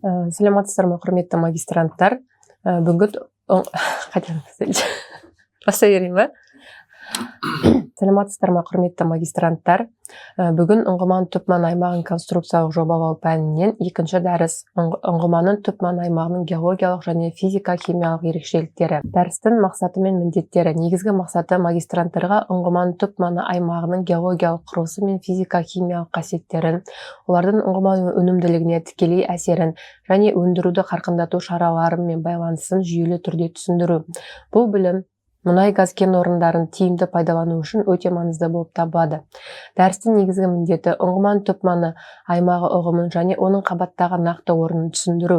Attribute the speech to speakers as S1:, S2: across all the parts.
S1: Саламатсыздар ма, құрметті магистранттар! Бүгінгі қайтадан бастай берейін ба? Саламатсыздар ма, құрметті магистранттар! Бүгін ұңғыманың түп маңы аймағын конструкциялық жобалау пәнінен екінші дәріс: ұңғыманың түп маңы аймағының геологиялық және физика химиялық ерекшеліктері. Дәрістің мақсаты мен міндеттері. Негізгі мақсаты: магистранттарға ұңғыманың түп маңы аймағының геологиялық құрылысы мен физика химиялық қасиеттерін, олардың ұңғыма өнімділігіне тікелей әсерін және өндіруді қарқындату шараларымен байланысын жүйелі түрде түсіндіру. Бұл білім мұнай газ кен орындарын тиімді пайдалану үшін өте маңызды болып табылады. Дәрістің негізгі міндеті: ұңғыманың түп маңы аймағы ұғымын және оның қабаттағы нақты орнын түсіндіру,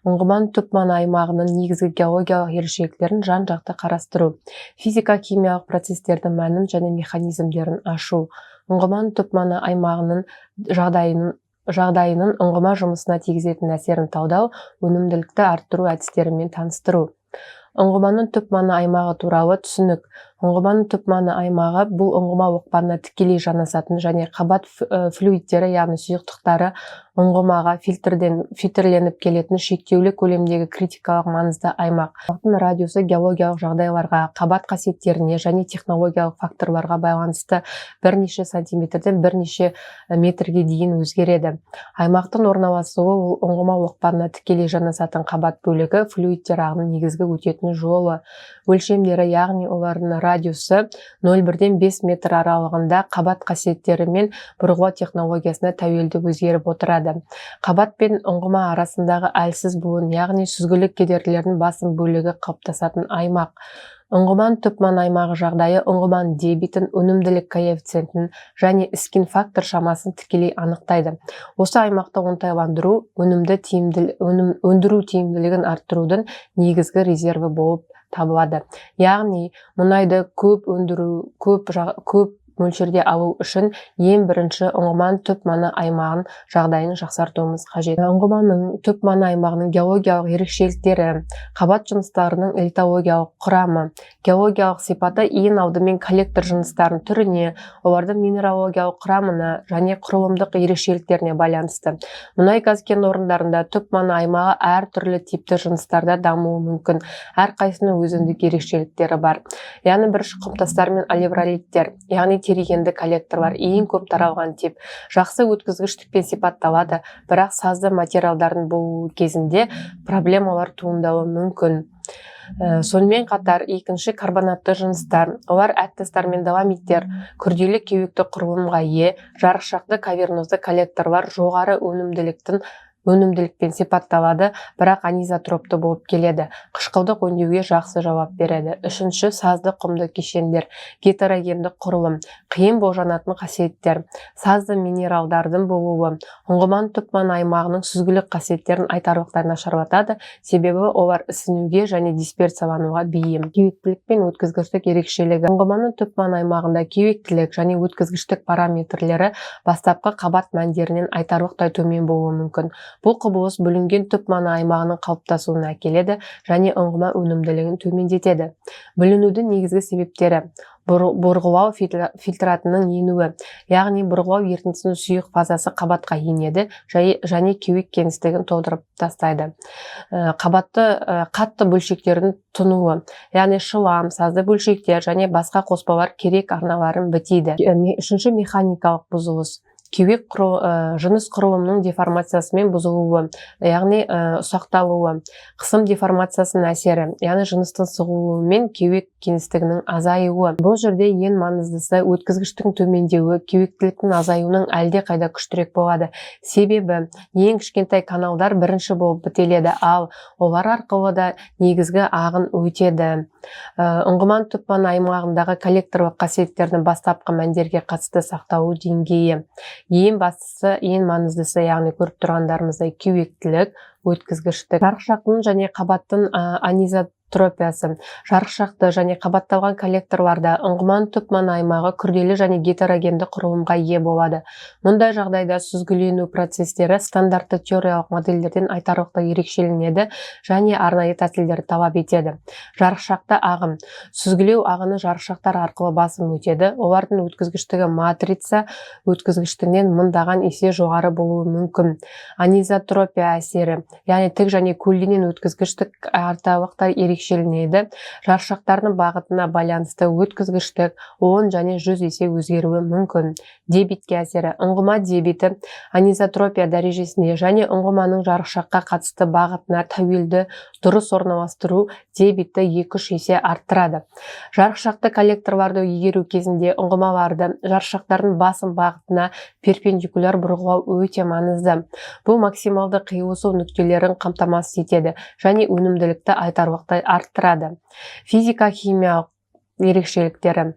S1: ұңғыманың түп маңы аймағының негізгі геологиялық ерекшеліктерін жан-жақты қарастыру, физика химиялық процестердің мәнін және механизмдерін ашу, ұңғыманың түп маңы аймағының жағдайының ұңғыма жұмысына тигізетін әсерін талдау, өнімділікті арттыру әдістерімен таныстыру. Ұңғыманың түп маңы аймағы туралы түсінік. Ұңғыманың түп маңы аймағы – бұл ұңғыма оқпанына тікелей жанасатын және қабат флюидтері, яғни сұйықтықтары, ұңғымаға фильтрленіп келетін шектеулі көлемдегі критикалық маңызды аймақ. Аймақтың радиусы геологиялық жағдайларға, қабат қасиеттеріне және технологиялық факторларға байланысты бірнеше сантиметрден бірнеше метрге дейін өзгереді. Аймақтың орналасуы: ол ұңғыма оқпанына тікелей жанасатын қабат бөлігі, флюидтер ағынының негізгі өтетін жолы. Өлшемдері, яғни олардың радиусы 0,1-ден 5 метр аралығында, қабат қасиеттері мен бұрғылау технологиясына тәуелді өзгеріп отырады. Қабат пен ұңғыма арасындағы әлсіз буын, яғни сүзгілік кедергілердің басым бөлігі қалыптасатын аймақ. Ұңғыманың түп маңы аймағы жағдайы ұңғыманың дебитін, өнімділік коэффициентін және іскен фактор шамасын тікелей анықтайды. Осы аймақты оңтайландыру өнімді тиімді өнім өндіру тиімділігін арттырудың негізгі резерві болып табылады. Яғни мұнайды көп өндіру, көп мөлшерде алу үшін ең бірінші ұңғыманың түп маңы аймағын жағдайын жақсартуымыз қажет. Ұңғыманың түп маңы аймағының геологиялық ерекшеліктері. Қабат жыныстарының литологиялық құрамы, геологиялық сипаты ең алдымен коллектор жыныстарының түріне, олардың минералогиялық құрамына және құрылымдық ерекшеліктеріне байланысты. Мұнай газ кен орындарында түп маңы аймағы әртүрлі типті жыныстарда дамуы мүмкін, әрқайсысының өзіндік ерекшеліктері бар. Яғни бірінші құмтастар мен алевролиттер, яғни терригенді коллекторлар, ең көп таралған тип, жақсы өткізгіштікпен сипатталады, бірақ сазды материалдардың болуы кезінде проблемалар туындауы мүмкін. Сонымен қатар екінші карбонатты жыныстар. Олар әктастар мен доломиттер, күрделі кеуекті құрылымға ие жарықшақты кавернозды коллекторлар, жоғары өнімділікпен сипатталады, бірақ анизотропты болып келеді, қышқылдық өңдеуге жақсы жауап береді. Үшінші сазды құмды кешендер, гетерогенді құрылым, қиын болжанатын қасиеттер, сазды минералдардың болуы ұңғыманың түп маңы аймағының сүзгілік қасиеттерін айтарлықтай нашарлатады, себебі олар ісінуге және дисперсиялануға бейім. Кеуектілік пен өткізгіштік ерекшелігі. Ұңғыманың түп маңы аймағында кеуектілік және өткізгіштік параметрлері бастапқы қабат мәндерінен айтарлықтай төмен болуы мүмкін. Бұл құбылыс бүлінген түп маңы аймағының қалыптасуына әкеледі және ұңғыма өнімділігін төмендетеді. Бүлінудің негізгі себептері: бұрғылау фильтратының енуі, яғни бұрғылау ерітіндісінің сұйық фазасы қабатқа енеді және кеуек кеңістігін толтырып тастайды. Қабатты қатты бөлшектердің тұнуы, яғни шылам, сазды бөлшектер және басқа қоспалар керек арналарын бітейді. Үшінші механикалық бұзылыс: кеуек жыныс құрылымының деформациясымен бұзылуы, яғни ұсақталуы, қысым деформациясының әсері, яғни жыныстың сығылуы мен кеуек кеңістігінің азаюы. Бұл жерде ең маңыздысы, өткізгіштің төмендеуі кеуектіліктің азаюының әлдеқайда күштірек болады, себебі ең кішкентай каналдар бірінші болып бітеледі, ал олар арқылы да негізгі ағын өтеді. Ұңғыманың түп маңы аймағындағы коллекторлық қасиеттердің бастапқы мәндерге қатысты сақталу деңгейі. Ең бастысы, ең маңыздысы, яғни көріп тұрғандарымыздай, кеуектілік, өткізгіштік. Жарықшақтың және қабаттың Анизотропиясы. Жарықшақты және қабатталған коллекторларда ұңғыманың түп маңы аймағы күрделі және гетерогенді құрылымға ие болады. Мұндай жағдайда сүзгілену процестері стандартты теориялық модельдерден айтарлықтай ерекшеленеді және арнайы тәсілдерді талап етеді. Жарықшақты ағым. Сүзгілеу ағыны жарықшақтар арқылы басым өтеді. Олардың өткізгіштігі матрица өткізгіштігінен мыңдаған есе жоғары болуы мүмкін. Анизотропия әсері, яғни тік және көлденең өткізгіштік айтарлықтай ерекшеленеді. Жарықшақтардың бағытына байланысты өткізгіштік 10 және 100 есе өзгеруі мүмкін. Дебитке әсері. Ұңғыма дебиті анизотропия дәрежесіне және ұңғыманың жарықшаққа қатысты бағытына тәуелді. Дұрыс орналастыру дебитті 2-3 есе арттырады. Жарықшақты коллекторларды игеру кезінде ұңғымаларды жарықшақтардың басым бағытына перпендикуляр бұрғылау өте маңызды. Бұл максималды қиылысу нүктелерін қамтамасыз етеді және өнімділікті айтарлықтай арттырады. Физика химиялық ерекшеліктері.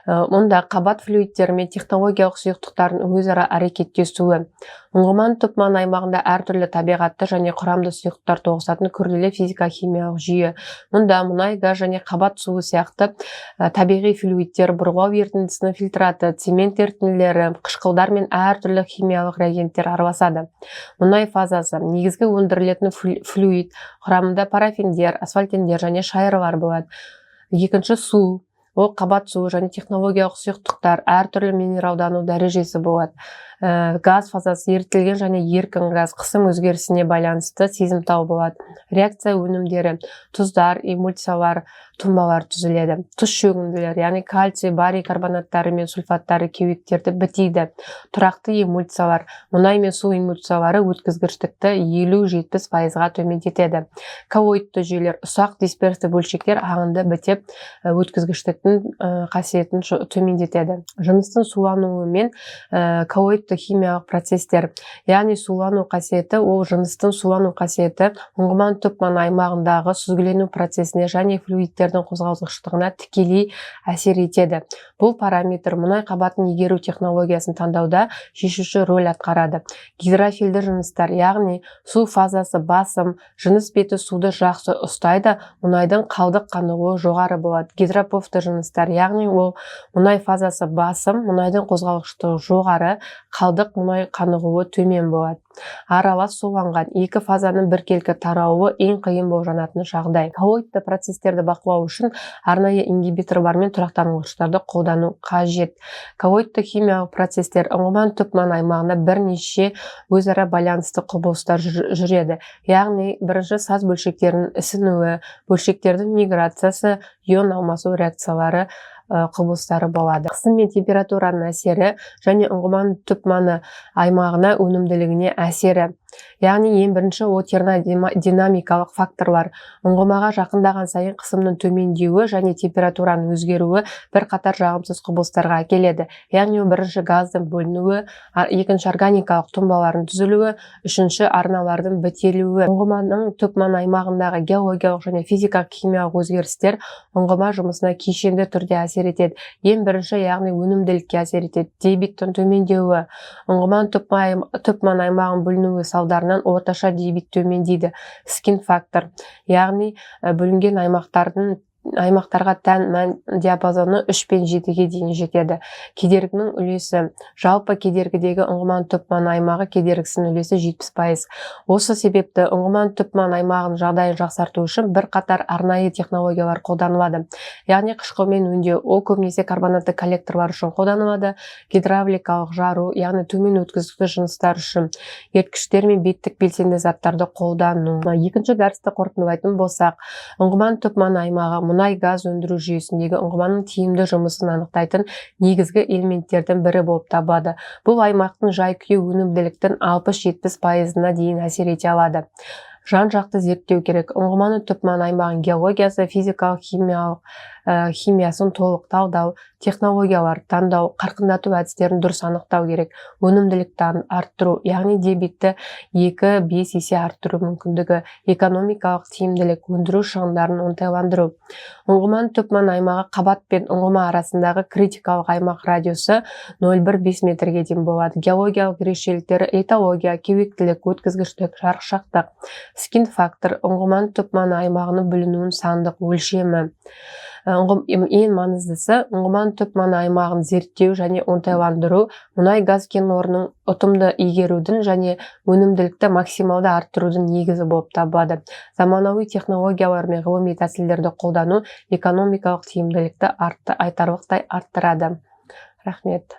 S1: Мұнда қабат флюидтері мен технологиялық сұйықтықтардың өзара әрекеттесуі. Ұңғыманың түп маңы аймағында әртүрлі табиғатты және құрамды сұйықтықтар тоғысатын күрделі физика-химиялық жүйе. Мұнда мұнай, газ және қабат суы сияқты табиғи флюидтер, бұрғылау ерітіндісінің фильтраты, цемент ерітінділері, қышқылдар мен әртүрлі химиялық реагенттер араласады. Мұнай фазасы негізгі өндірілетін флюид, құрамында парафиндер, асфальтендер және шайырлар болады. Екінші су, ол қабат суы және технологиялық сұйықтықтар, әртүрлі минералдану дәрежесі болады. Газ фазасы ерітілген және еркін газ, қысым өзгерісіне байланысты сезімтал болады. Реакция өнімдері: тұздар, эмульсиялар, тұнбалар түзіледі. Тұз шөгінділер, яғни кальций, барий карбонаттары мен сульфаттары кеуектерді бітейді. Тұрақты эмульсиялар, мұнай мен су эмульсиялары өткізгіштікті 50-70%-ға төмендетеді. Коллоидты жүйелер, ұсақ дисперсті бөлшектер ағынды бітеп, өткізгіштіктің қасиетін төмендетеді. Жыныстың сулануы мен коллоидты химиялық процестер, яғни сулану қасиеті, ол жыныстың сулану қасиеті ұңғыманың түп маңы аймағындағы сүзгілену процесіне және флюидтердің қозғалғыштығына тікелей әсер етеді. Бұл параметр мұнай қабатын игеру технологиясын таңдауда шешуші рөл атқарады. Гидрофильді жыныстар, яғни су фазасы басым, жыныс беті суды жақсы ұстайды, мұнайдың қалдық қанығуы жоғары болады. Гидрофобты жыныстар, яғни ол мұнай фазасы басым, мұнайдың қозғалғыштығы жоғары, қалдық мұнай қанығуы төмен болады. Аралас суланған екі фазаның біркелкі тарауы ең қиын болжанатын жағдай. Коллоидты процестерді бақылау үшін арнайы ингибиторлар мен тұрақтандырғыштарды қолдану қажет. Коллоидты химиялық процестер. Ұңғыманың түп маңы аймағында бірнеше өзара байланысты құбылыстар жүреді, яғни бірінші саз бөлшектерінің ісінуі, бөлшектердің миграциясы, ион алмасу реакциялары құбылыстары болады. Қысым мен температураның әсері және ұңғыманың түп маңы аймағына өнімділігіне әсері, яғни ең бірінші ол термодинамикалық факторлар. Ұңғымаға жақындаған сайын қысымның төмендеуі және температураның өзгеруі бірқатар жағымсыз құбылыстарға әкеледі, яғни ол бірінші газдың бөлінуі, екінші органикалық тұнбалардың түзілуі, үшінші арналардың бітелуі. Ұңғыманың түп маңы аймағындағы геологиялық және физикалық химиялық өзгерістер ұңғыма жұмысына кешенді түрде әсер етеді. Ең бірінші, яғни өнімділікке әсер етеді. Дебиттің төмендеуі. Ұңғыманың түп маңы аймағының бөлінуі салдарынан орташа дебит төмендейді. Скин фактор, яғни бөлінген аймақтарға тән мән диапазоны 3 пен 7-ге дейін жетеді. Кедергінің үлесі. Жалпы кедергідегі ұңғыманың түп маңы аймағы кедергісінің үлесі 70%. Осы себепті ұңғыманың түп маңы аймағының жағдайын жақсарту үшін бірқатар арнайы технологиялар қолданылады, яғни қышқылмен өңдеу, ол көбінесе карбонатты коллекторлар үшін қолданылады, гидравликалық жару, яғни төмен өткізгіштік жыныстар үшін, еріткіштер мен беттік белсенді заттарды қолдану. Екінші дәрісті қорытындылайтын болсақ, ұңғыманың түп маңы аймағы мұнай газ өндіру жүйесіндегі ұңғыманың тиімді жұмысын анықтайтын негізгі элементтердің бірі болып табылады. Бұл аймақтың жай күйі өнімділіктің 60-70%-ына дейін әсер ете алады. Жан жақты зерттеу керек. Ұңғыманың түп маңы аймағының геологиясы, физикалық, химиялық химиясын толық талдау, технологияларды таңдау, қарқындату әдістерін дұрыс анықтау керек. Өнімділікті арттыру, яғни дебитті 2-5 есе арттыру мүмкіндігі, экономикалық тиімділік, өндіру шығындарын оңтайландыру. Ұңғыманың түп маңы аймағы: қабат пен ұңғыма арасындағы критикалық аймақ радиусы 0,5 метрге дейін болады. Геологиялық ерекшеліктері: литология, кеуектілік, өткізгіштік, жарықшақтық. Скин фактор – ұңғыманың түп маңы аймағының бүлінуінің сандық өлшемі. Ең маңыздысы, ұңғыманың түп маңы аймағын зерттеу және оңтайландыру мұнай газ кен орнын ұтымды игерудің және өнімділікті максималды арттырудың негізі болып табылады. Заманауи технологиялар мен ғылыми тәсілдерді қолдану экономикалық тиімділікті айтарлықтай арттырады. Рахмет.